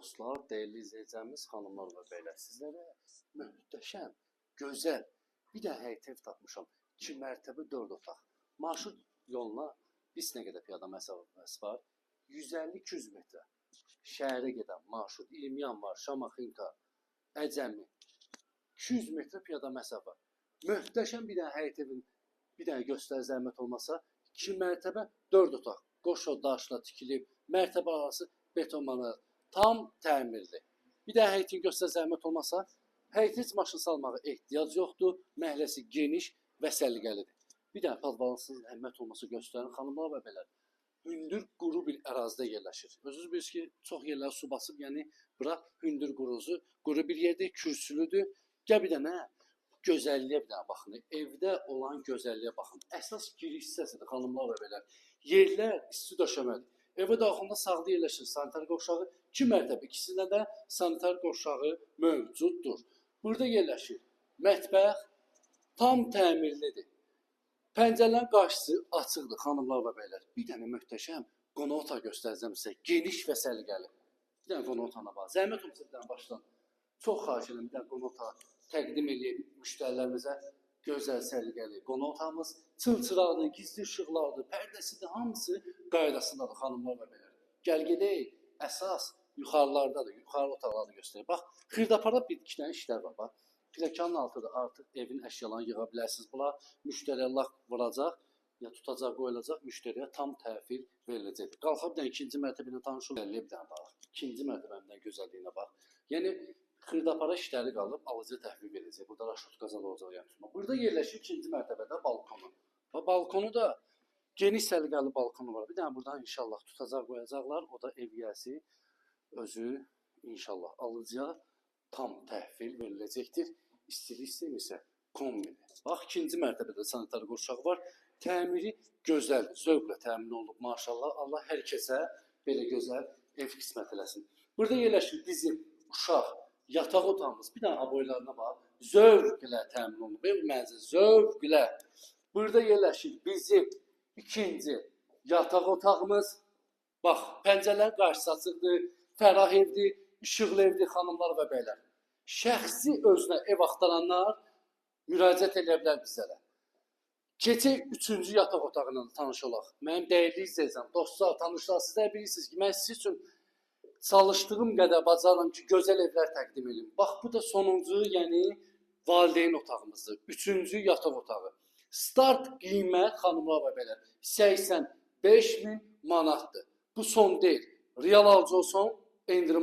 Dostlar, dəyərli izləyicilərimiz, xanımlar və bəylər, sizlərə möhtəşəm, gözəl bir də həyət ev tapmışam. 2 mərtəbə 4 otaq. Marşrut yoluna biz nə qədər piyada məsafəsi var? 150-200 metrə. Şəhərə gedən marşrut 20 Yanvar, Şamaxınka, Əcəmi 200 metrə piyada məsafə. Möhtəşəm bir dənə həyət evin bir dənə göstər zəhmət olmasa 2 mərtəbə 4 otaq. Qoşa daşla tikilib, mərtəbə arası beton manat. Tam təmirli. Bir də həyətin göstər zəhmət olmasa, həyətə heç maşın salmağa ehtiyac yoxdur. Məhəlləsi geniş və səliqəlidir. Bir də padvalsız zəhmət olmasa göstərin xanımlar və bəylər. Hündür quru bir ərazidə yerləşir. Özünüz bilirsiniz ki, çox yerlər su basıb, yəni bura hündür quruzu, quru bir yerdir, kürsülüdür. Gəl bir dənə gözəlliyə bir dənə baxın. Evdə olan gözəlliyə baxın. Əsas giriş hissəsidir xanımlar və bəylər. Yerlər isti döşəmədir. Evə daxilində sağda yerləşir sanitar qovşağı, 2 mərtəbə, ikisində də sanitar qovşağı mövcuddur. Burada yerləşir mətbəx, tam təmirlidir. Pəncərələrin qarşısı açıqdır xanımlar və bəylər. Bir dənə möhtəşəm qonaq otağı göstərəcəm sizə. Geniş və səliqəli. Bir dənə qonaq otağına bax. Zəhmət olmasa bir dənə başdan. Çox xahiş edirəm bir dənə qonaq otağı təqdim eləyim müştərilərimizə. Gözəl, səliqəli qonaq otağımız çılçıraqdır, gizli işıqlardır, pərdəsidir, hamısı qaydasındadır xanımlar və bəylər. Gəl gedək, əsas yuxarılardadır, yuxarı otaqları göstərək. Bax, xırdapara bir iki dənə işlər var, bax. Pilləkənin altıdır, artıq evin əşyalarını yığa bilərsiniz. Bura müştəriyə lak vuracaq, ya tutacaq, qoyulacaq, müştəriyə tam təhvil veriləcəkdir. Qalxaq bir dənə ikinci mərtəbə ilə tanış olaq. Bir dənə bax. İkinci mərtəbənin də gözəlliyinə bax. Yəni xırdapara işləri qalıb, alıcıya təhvil veriləcək. Burada raşot qazal olacaq yəni tutma. Burada yerləşir ikinci mərtəbədə balkonu. Və balkonu da geniş səliqəli balkonu var. Bir dənə buradan inşallah tutacaq qoyacaqlar. O da ev yiyəsi özü inşallah alıcıya tam təhvil veriləcəkdir. İstilik sistemi isə kombini. Bax, ikinci mərtəbədə sanitar qovşağı var. Təmiri gözəldir, zövqlə təmin olunub maşallah. Allah hər kəsə belə gözəl ev qismət eləsin. Burada yerləşir bizim uşaq yataq otağımız. Bir dənə aboylarına bax. Zövqlə təmin olunub. Ev mənzil zövqlə. Burada yerləşir bizim ikinci yataq otağımız. Bax, pəncərələrin qarşısı açıqdır, fərah evdir, işıqlı evdir xanımlar və bəylər. Şəxsi özünə ev axtaranlar müraciət edə bilər bizlərə. Keçək üçüncü yataq otağı ilə tanış olaq. Mənim dəyərli izləyicilər, dostlar, tanışlar, sizlər bilirsiniz ki, mən sizin üçün çalışdığım qədər bacarıram ki, gözəl evlər təqdim edeyim. Bax, bu da sonuncu, yəni valideyn otağımızdır. Üçüncü yataq otağı. Start qiymət xanımlar və bəylər 85 min manatdır. Bu son deyil. Real alıcı olsun, endirim